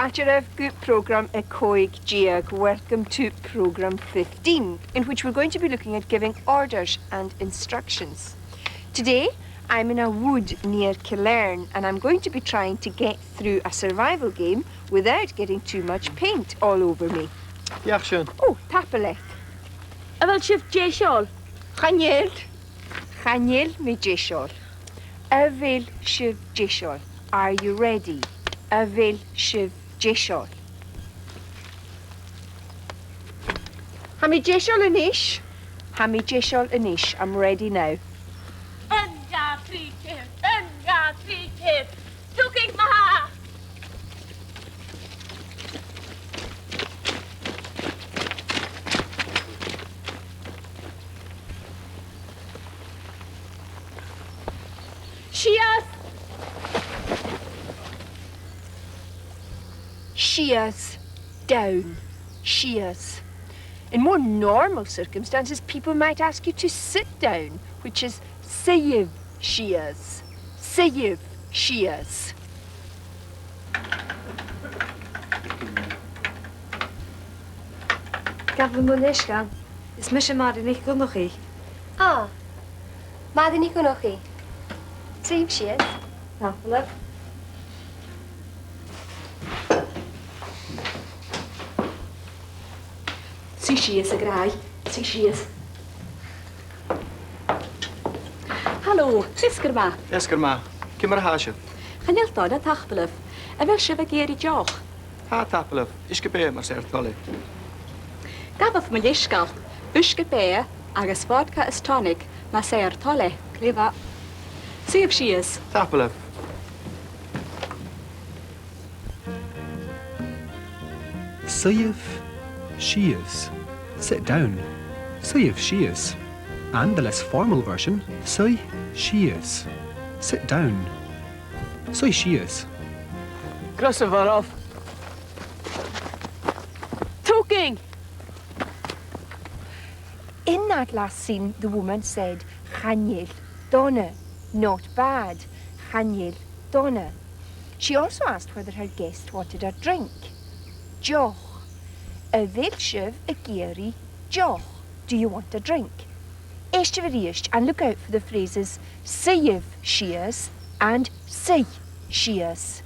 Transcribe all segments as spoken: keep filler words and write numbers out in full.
Àite oirbh gu prògram a còig deug. Welcome to programme fifteen, in which we're going to be looking at giving orders and instructions. Today, I'm in a wood near Killearn, and I'm going to be trying to get through a survival game without getting too much paint all over me. Dìreach sin. Oh, tapadh leibh. A bheil sibh deiseil? Chan eil. Chan eil mi deiseil. A bheil sibh deiseil? Are you ready? A bheil sibh deiseil? Tha mi deiseil a-nis. Tha mi deiseil a-nis. I'm ready now. Aon, dhà, trì, ceithir. Aon, dhà, trì, ceithir. Tiugainn ma-thà! Sìos! Sìos. Down. Sìos. In more normal circumstances, people might ask you to sit down, which is suidhibh sìos. Suidhibh sìos. Gabh mo leisgeul. Is mise Màiri NicDhonnchaidh. Ah, Màiri NicDhonnchaidh. Suidhibh sìos. Tapadh leibh. Suidh sìos, a ghràidh. Suidh sìos. Halò, feasgar math. Feasgar math. Ciamar a tha sibh? Chan eil dona, tapadh leibh. A bheil sibh ag iarraidh deoch? Tha, tapadh leibh. Uisge-beatha, mas e ur toil e. Gabhaibh mo leisgeul. Uisge-beatha agus vodka is tonic, mas e ur toil e. Glè mhath. Suidhibh sìos. Tapadh leibh. Suidhibh sìos. Sit down. Suidhibh sìos. And the less formal version, suidh sìos. Sit down. Suidh sìos. Greasaibh oirbh. Tiugainn! In that last scene, the woman said, "Chan eil dona," not bad, "Chan eil dona." She also asked whether her guest wanted a drink. Deoch. A bheil sibh ag iarraidh deoch? Do you want a drink? Èistibh a-rithist and look out for the phrases suidhibh sìos and suidh sìos.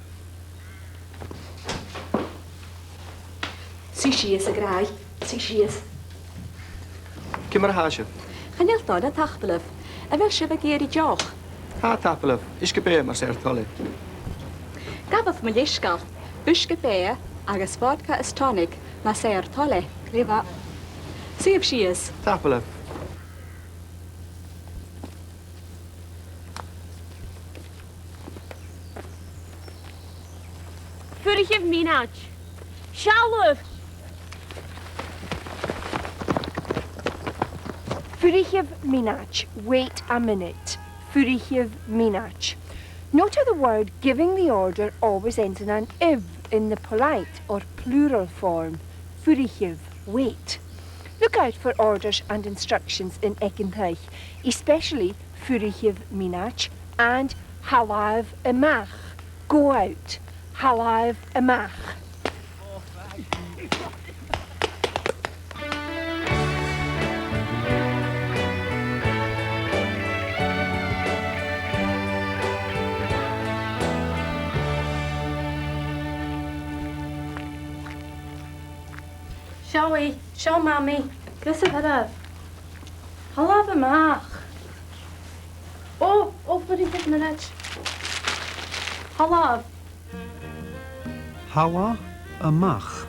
Suidh sìos, a ghràidh, suidh sìos. Ciamar a tha sibh? Chan eil dona, tapadh leibh. A bheil sibh ag iarraidh deoch? Tha, tapadh leibh. Uisge-beatha, mas e ur toil e. Gabhaibh mo leisgeul. Uisge-beatha agus vodka is tonic, mas e ur toil e. Glè mhath. Suidhibh sìos. Tapadh leibh. Fuirichibh mionaid. Seallaibh! Fuirichibh mionaid. Wait a minute. Fuirichibh mionaid. Note how the word giving the order always ends in an iv in the polite or plural form. Fuirichibh. Wait. Look out for orders and instructions in Aig an Taigh, especially fuirichibh mionaid and thallaibh a-mach. Go out. Thallaibh a-mach. Seo i, seo Mamaidh. Greasaibh oirbh. Thallaibh a-mach. Ò, ò, fuirichibh mionaid. Thallaibh. Thalla a-mach.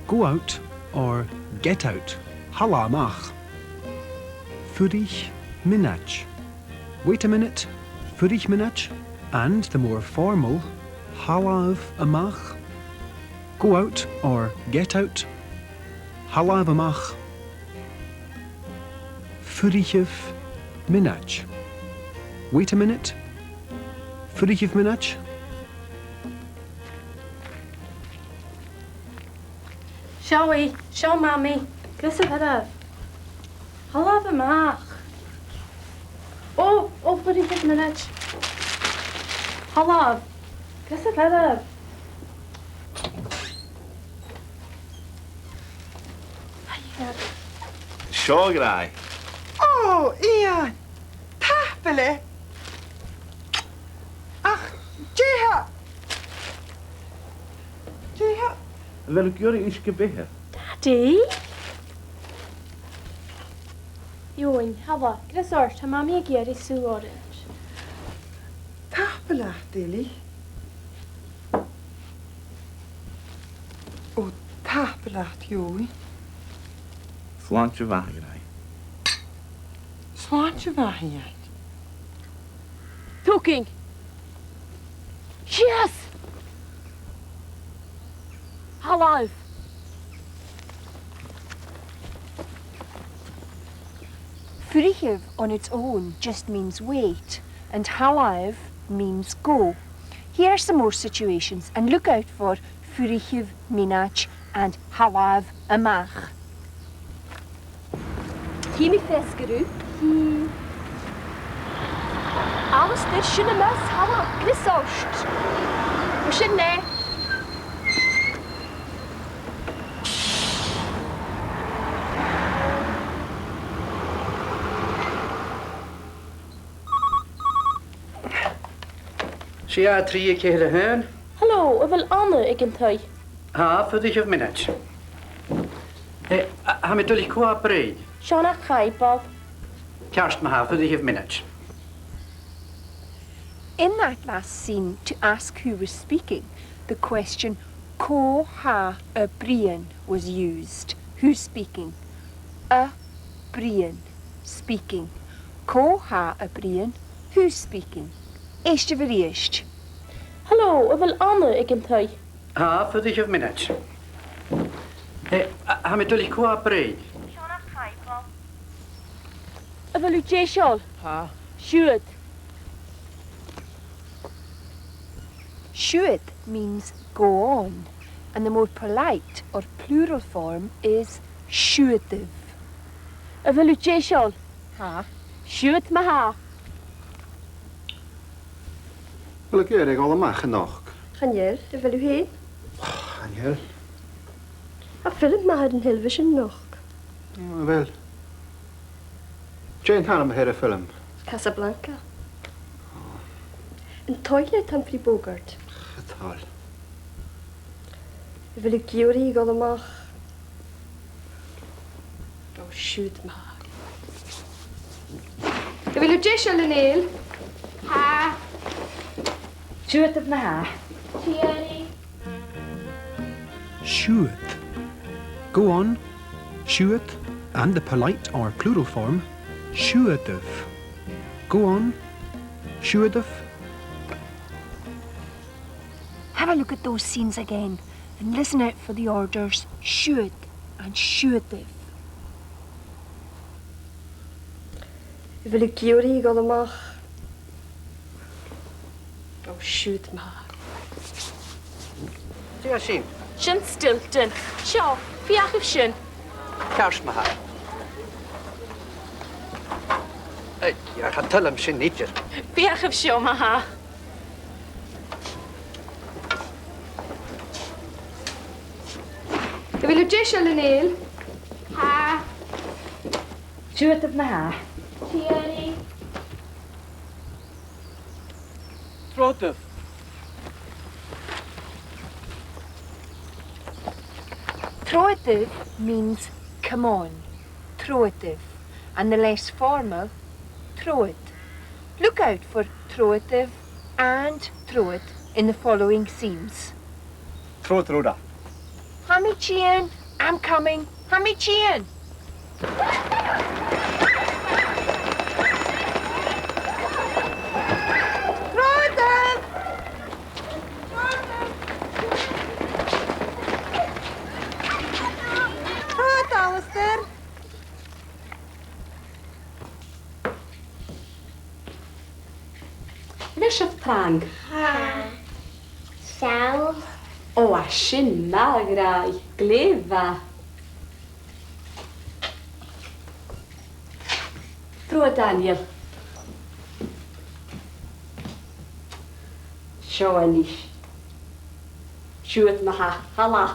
Go out or get out. Thalla a-mach. Fuirich mionaid. Wait a minute. Fuirich mionaid. And the more formal, thallaibh a-mach. Go out or get out. Thallaibh a-mach. Fuirichibh mionaid. Wait a minute. Fuirichibh mionaid. Seo i, seo Mamaidh. Greasaibh oirbh. Thallaibh a-mach. Ò, ò, fuirichibh mionaid. Thallaibh. Greasaibh oirbh. Seo, a ghràidh. Ò, Iain! Tapadh leat! Ach, dè tha, dè tha... A bheil thu ag iarraidh uisge-beatha? Dadaidh! Eòghainn, thalla, greas ort, tha Mamaidh ag iarraidh sùgh orains. Tapadh leat, Eilidh. Ò, tapadh leat, Eòghainn. Slàinte mhath, a ghràidh. Slàinte mhath, Iain. Tugainn! Sìos! Thalla! Fuirichibh on its own just means wait, and thalla means go. Here are some more situations, and look out for fuirichibh mionaid and thalla a-mach. Chì mi feasgar thu. Alasdair, sin a-muigh, thalla, greas ort. Mar sin leibh. Sia, trì, ceithir, a h-aon. Hello, a bheil Anna aig an taigh? Tha, fuirichibh mionaid. Eh, a, tha mi duilich, cò tha a' bruidhinn? Seonag Chaimbeul. Ceart ma-thà, fuirichibh mionaid. In that last scene, to ask who was speaking, the question, cò tha a' bruidhinn, was used. Who's speaking? A' bruidhinn, speaking. Cò tha a' bruidhinn, who's speaking. Èistibh a-rithist. Hello, a bheil Anna aig an taigh? Tha, fuirichibh mionaid. Eh, a, tha mi duilich, cò tha a' bruidhinn? Seonag Chaimbeul. A bheil thu deiseil? Tha. Siuthad. Siuthad means go on, and the more polite or plural form is siuthadaibh. A bheil thu deiseil? Tha. Siuthad ma-thà. A bheil thu ag iarraidh a dhol a-mach a-nochd? Chan eil, a bheil thu fhèin? Chan eil. Tha film math air an television a-nochd. A bheil? Dè an t-ainm a th' air a' fhilm? Casablanca. An toil leat Humphrey Bogart? Cha toil. A bheil thu ag iarraidh a dhol a-mach? Ò, siuthad ma-thà. A bheil thu deiseil, a Nèill? Tha. Siuthadaibh ma-thà. Tìoraidh. Siuthad. Go on. Siuthad, and the polite or plural form, siuthadaibh. Go on. Siuthadaibh. Have a look at those scenes again and listen out for the orders siuthad and siuthadaibh. A bheil thu ag iarraidh a dhol a-mach? Ò, siuthad ma-thà. Dè tha sin? Sin Stilton. Seo, feuchaibh sin. Ceart ma-thà. Ei, cha toil leam sin idir. Feuchaibh seo ma-thà. A bheil thu deiseil, a Nèill? Tha. Siuthadaibh ma-thà. Tìoraidh. Trobhadaibh. Trobhadaibh means come on. Trobhadaibh. And the less formal, trobhad. Look out for trobhadaibh and trobhad in the following scenes. Trobhad, Rhoda. Tha mi a' tighinn. I'm coming. Tha mi a' tighinn. Trobhad! Trobhad, Alasdair. A bheil sibh trang? Tha. Seall. Ò, tha sin math, a ghràidh. Glè mhath. Trobhad, Daniel. Seo a-nis. Siuthad ma-thà. Thalla.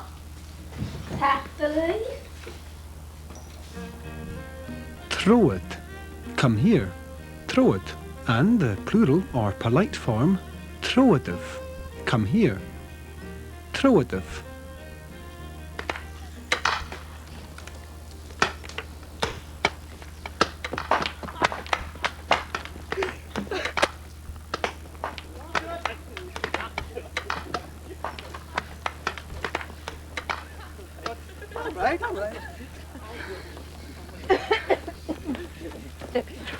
Tapadh leibh. Trobhad, come here. Trobhad, and the plural or polite form, trobhadaibh, come here. Trobhadaibh. All right, all right.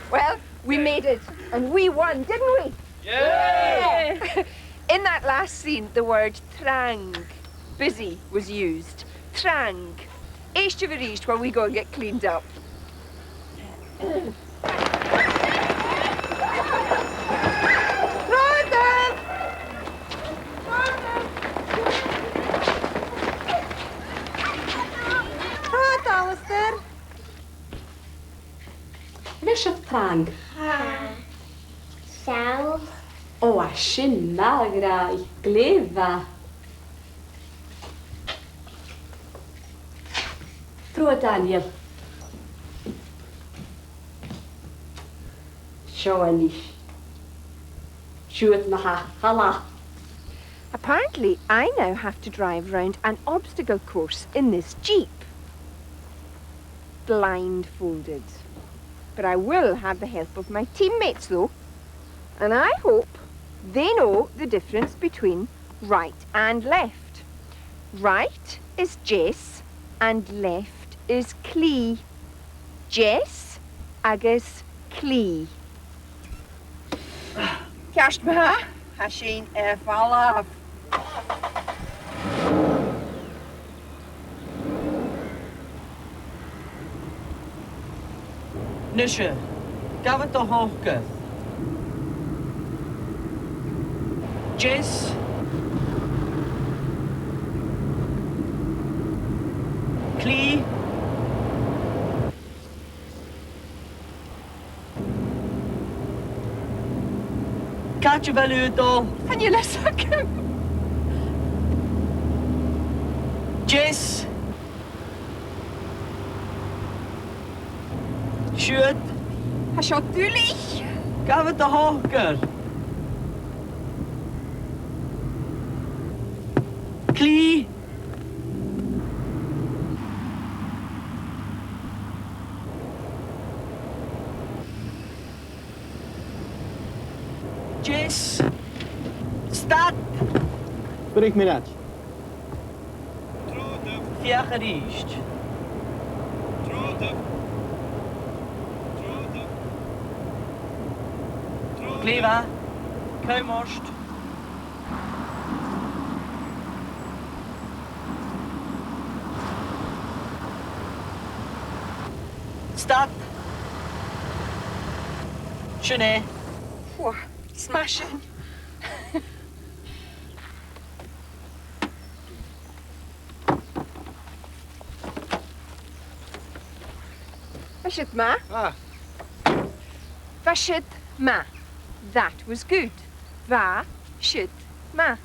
Well, we made it, and we won, didn't we? Yay! In that last scene, the word trang, busy, was used. Trang. Èistibh a-rithist while we go and get cleaned up. Trobhad! Trobhad, Alasdair! A bheil sibh trang? Tha. Seall. Ò, tha sin math, a ghràidh. Glè mhath. Trobhad, Daniel. Seo a-nis. Siuthad ma-thà, thalla. Apparently, I now have to drive round an obstacle course in this jeep. Blindfolded. But I will have the help of my teammates, though. And I hope they know the difference between right and left. Right is deas and left is clì. Deas agus clì. Ceart ma-thà, tha sinn air falbh. Nise, gabh do shocair. Deas. Clì. Càit a bheil thu a' dol? Chan eil fhios agam. Deas. Siuthad. Tha seo duilich. Gabh do shocair. Clì. Deas. Stad. Fuirich mionaid. Feuch a-rithist. Glè mhath. Cùm ort. Stad. Sin e. Whew, smashing. Bha siud math. Ah. Bha siud math. That was good. Bha siud math.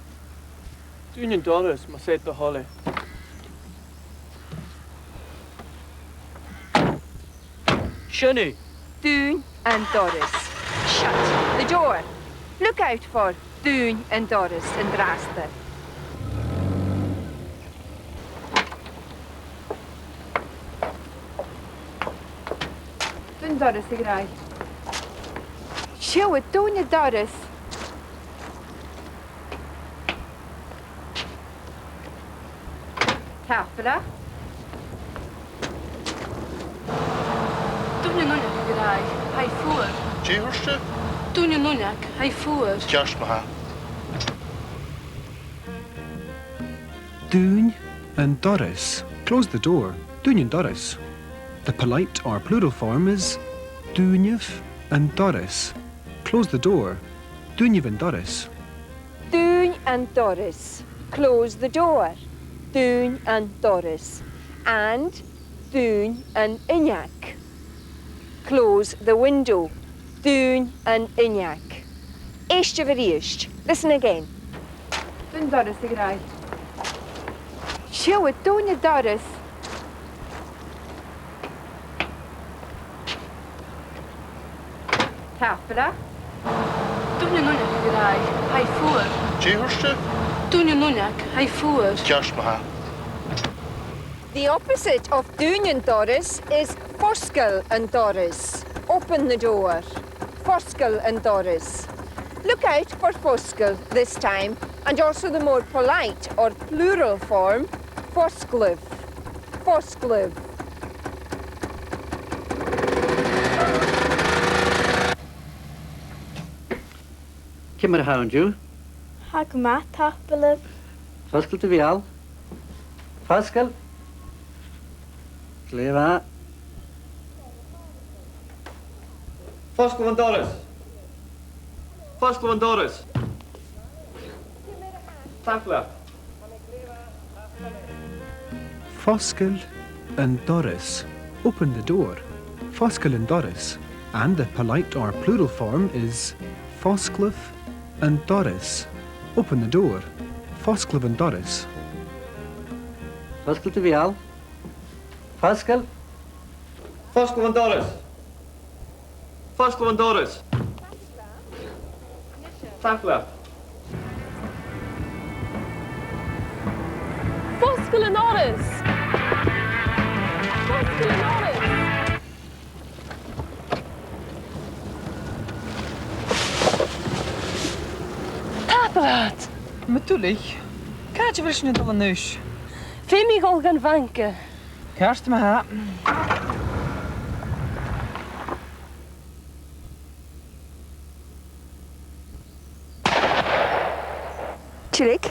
Dùin an doras, mas e do thoil e. Sin thu. Dùin an doras. Shut the door. Look out for dùin an doras an-dràsta. Dùin an doras, a ghràidh. Siuthad, dùin an doras. Tapadh leibh. Dùin an uinneag, a ghràidh, tha i fuar. Dè thuirt thu? Dùin an uinneag, tha i fuar. Ceart ma-thà. Dùin an doras. Close the door. Dùin an doras. The polite or plural form is dùinibh an doras. Close the door. Dùinibh an doras. Dùin an doras. Close the door. Dùin an doras. And dùin an uinneag. Close the window. Dùin an uinneag. Èistibh a-rithist. Listen again. Dùin an doras, a ghràidh. Siuthad, dùin an doras. Abair e. Duine an uinneig, a ghràidh, tha i fuar. Dè thuirt thu? Duine an uinneig, tha i fuar. Ceart ma-thà. The opposite of duine an doras is fosgail an doras. Open the door. Fosgail an doras. Look out for fosgail this time, and also the more polite or plural form, fosglaibh. Fosglaibh. Ciamar a tha thu an-diugh? Tha gu math, tapadh leibh. Fosgail do bheul. Fosgail. Glè mhath. Fosglaibh an doras. Fosglaibh an doras. Tapadh leat. Fosgail an doras. Open the door. Fosgail an doras. And the polite or plural form is fosglaibh an doras. Open the door. Fosglaibh an doras. Fosgail do bheul. Fosgail. Fosglaibh an doras. Fosglaibh an doras. Tapadh leat. Fosgail an doras. Fosgail an doras. Tapadh leat. Ma-thà, càit a bheil sinn a' dol a-nis? Feumaidh mi dhol dhan bhanca. Ceart ma-thà. Tilleadh.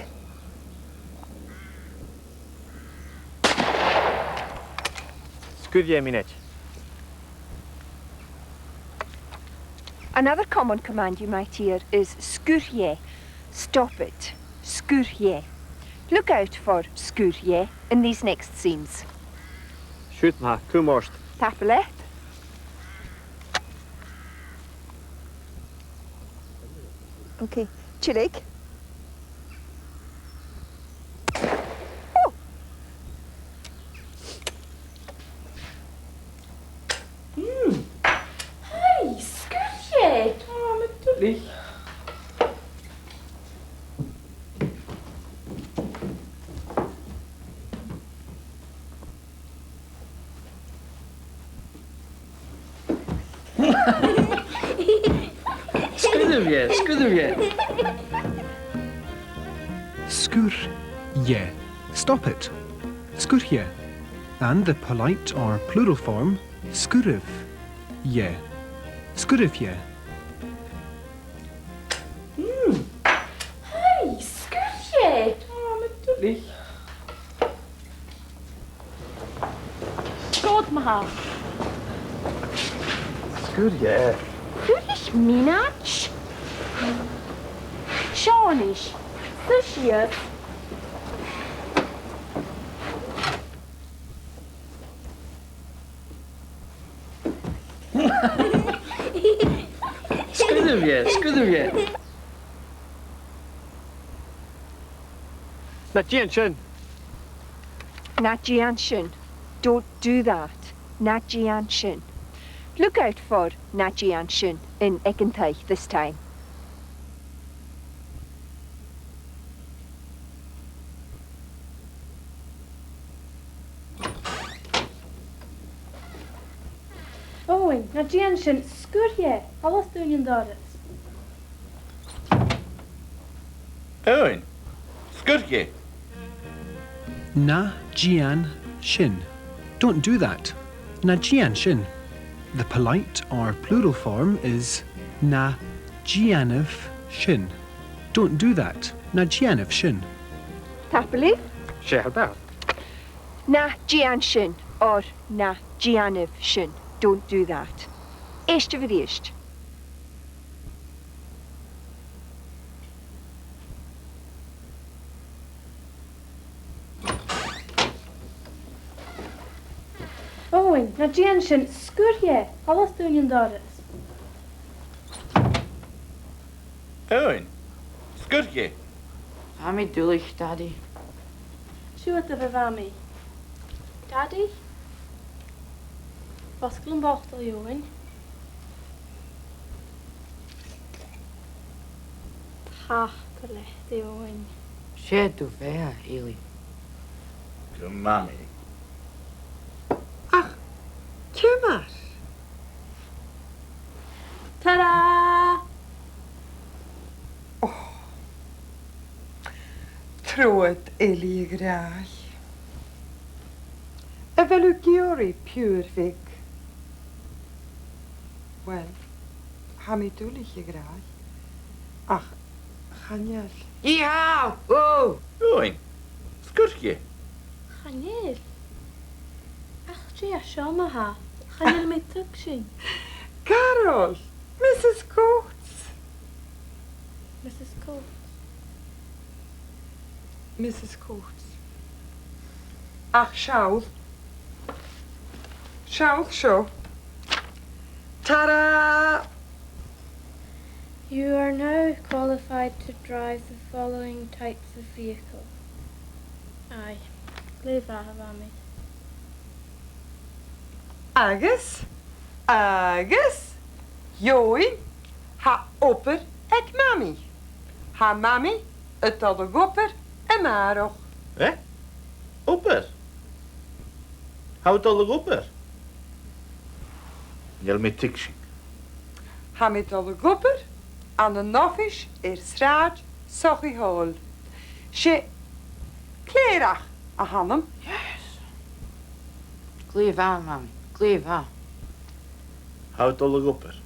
Sguir dheth mionaid. Another common command you might hear is sguir dheth. Stop it. Sguir dheth. Look out for sguir dheth in these next scenes. Siuthad ma-thà, cùm ort. Tapadh leat. Okay, tilleadh. Oh! Mm. Hey, sguir dheth. Oh, ma-thà. Sguir dheth, sguir dheth. Sguir dheth. Stop it. Sguir dheth. And the polite or plural form, sguiribh dheth. Sguiribh dheth. Mm. Hey, sguir dheth. Oh, ma-thà. Siuthad ma-thà. Sguir dheth. Sguir dheth mionaid. Seo a-nis. Suidh sìos. Sguir dheth, sguir dheth. Na dèan sin. Na dèan sin. Don't do that. Na dèan sin. Look out for na dèan sin in Aig an Taigh this time. Eòghainn, na dèan sin, sguir dheth, thalla 's dùin an doras. Eòghainn, sguir dheth. Na dèan sin. Don't do that. Na dèan sin. The polite or plural form is na dèanaibh sin. Don't do that. Na dèanaibh sin. Tapadh leibh. 'S e, tha. Na dèan sin or na dèanaibh sin. Don't do that. Èistibh a-rithist. Eòghainn, na dèan sin, sguir dheth, thalla 's dùin an doras. Eòghainn, sguir dheth. Tha mi duilich, Dadaidh. Siuthad, a Mhamaidh. Dadaidh? Fosgail am botal, Eòghainn. Ach, tha leithid, Eòghainn. 'S e do bheatha, Eilidh. Gu math. Ach, ciamar? Ta-da! Oh. Trobhad, Eilidh a ghràidh. A bheil thu ag iarraidh piuthar bheag? Uill, tha mi duilich a ghràidh. Ach chan eil. Yeehaw! Oh! Eòghainn, sguir dheth. Chan eil. Ach dè tha seo, ma-thà? Chan eil mi a' tuigsinn. Carol! Missus Coates! Missus Coates. Missus Coates. Ach seall. Seall seo. Ta-da! You are now qualified to drive the following types of vehicle. Aye. Glè mhath, a Mhamaidh. Agus, agus, Eòghainn, tha obair aig Mamaidh. Tha Mamaidh a' dol a dh'obair a-màireach. Eh? Obair? Tha thu a' dol a dh'obair? Chan eil mi a' tuigsinn. Tha mi a' dol a dh'obair ann an oifis air Sràid Sochaidh Hall. 'S e clèireach a th' annam. Yes. Glè mhath, Mamaidh, glè mhath. Tha thu a' dol a dh'obair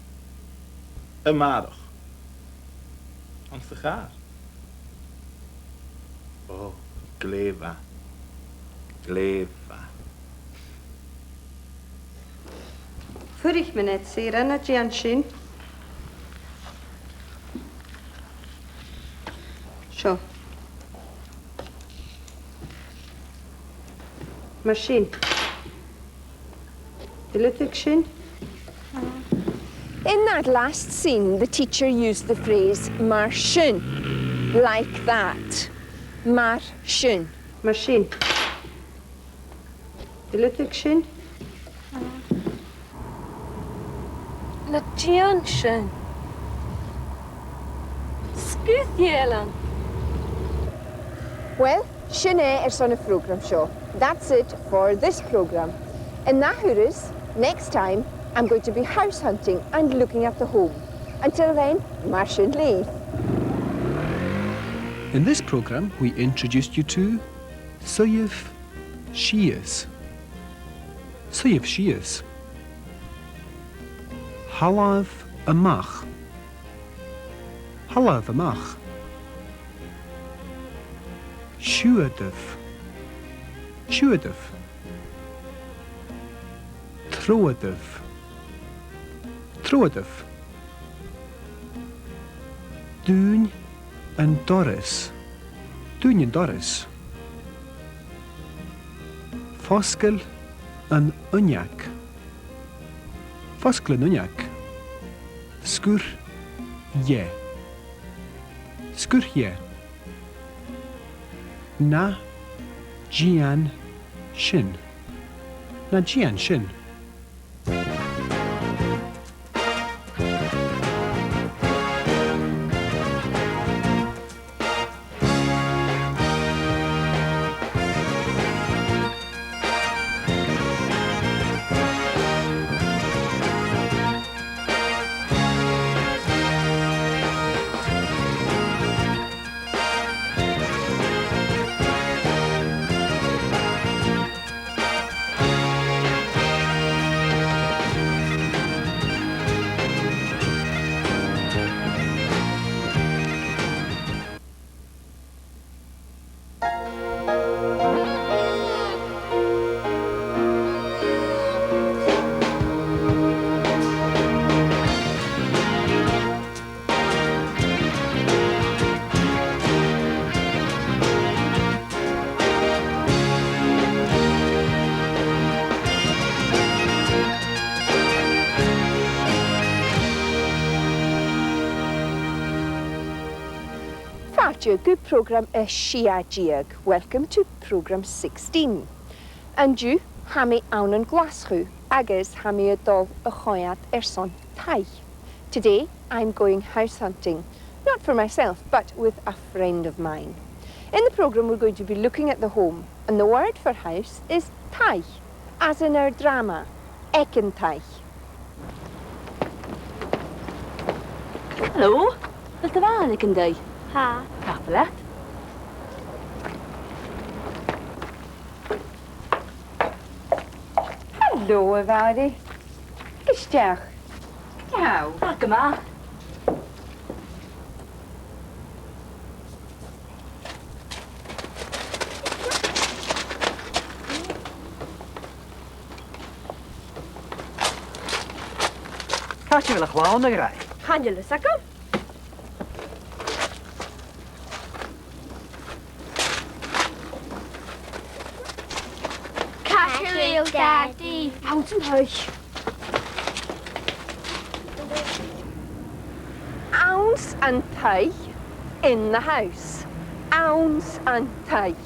a-màireach anns a' chàr. Ò, glè mhath. Glè mhath. Fuirich mionaid, Sarah, na dèan sin. Seo. Mar sin. Bheil thu a' tuigsinn? In that last scene, the teacher used the phrase mar sin, like that. Mar sin. Mar sin. Bheil thu a' tuigsinn? Na dèan sin. Sguir dheth, Ailean. Well, sin e airson a' phrògram seo. That's it for this programme. An ath thuras, next time, I'm going to be house hunting and looking at the home. Until then, mar sin leibh. In this programme, we introduced you to suidheamh sìos. Suidheamh sìos. Thalamh a-mach. Thalamh a-mach. Siùdamh. Siùdamh. Trobhadaibh. Trobhadaibh. Dùin an doras. Dùin an doras. Fosgail an uinneag. Fosgail an uinneag. Sguir dheth. Sguir dheth. Na dèan sin. Na dèan sin. Fàilte gu prògram a sia deug. Welcome to programme sixteen. An-diugh, tha mi ann an Glaschu agus tha mi a' dol a choimhead airson taigh. Today, I'm going house hunting, Not for myself, but with a friend of mine. In the programme, we're going to be looking at the home, and the word for house is taigh, as in our drama, Aig an Taigh. Hello. A bheil do bhean aig an taigh? Tha. Tapadh leat. Hello, a Mhàiri. Thig a-steach. Ciamar a tha thu? Tha gu math. Càit a bheil a' chlann a-raoir? Chan eil fhios agam. Càit a bheil Dadaidh? Anns an taigh. Anns an taigh, in the house. Anns an taigh.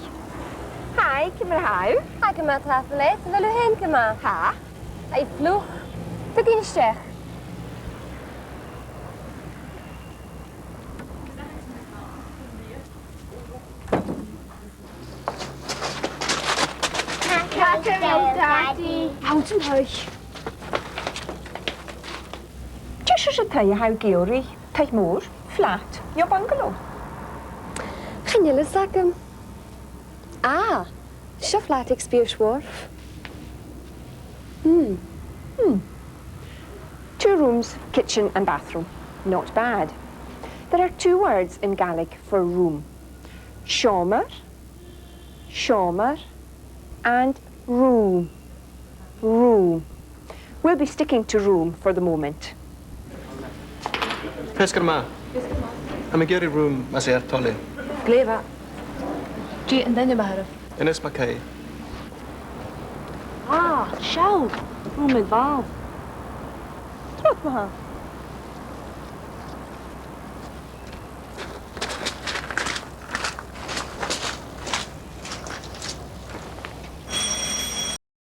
Hi, ciamar a tha thu? Tha gu math, tapadh leat. A bheil thu fhèin gu math? Tha. Tha e fliuch. Tiugainn a-steach. Càit a bheil Dadaidh? Anns an taigh. Dè seòrsa taigh a tha thu ag iarraidh? Taigh mòr, flat, no bungalow? Chan eil fhios agam. Ah, seo flat aig Speirs Wharf. Hmm. Hmm. Two rooms, kitchen and bathroom. Not bad. There are two words in Gaelic for room. Seòmar, seòmar, and rùm, rùm. We'll be sticking to room for the moment. Feasgar math. Tha mi ag iarraidh rùm, mas e ur toil e. Glè mhath. Dè an t-ainm a th' oirbh? Innes MacAoidh. Ah, seall, rùm aig Val. Trobhad ma-thà.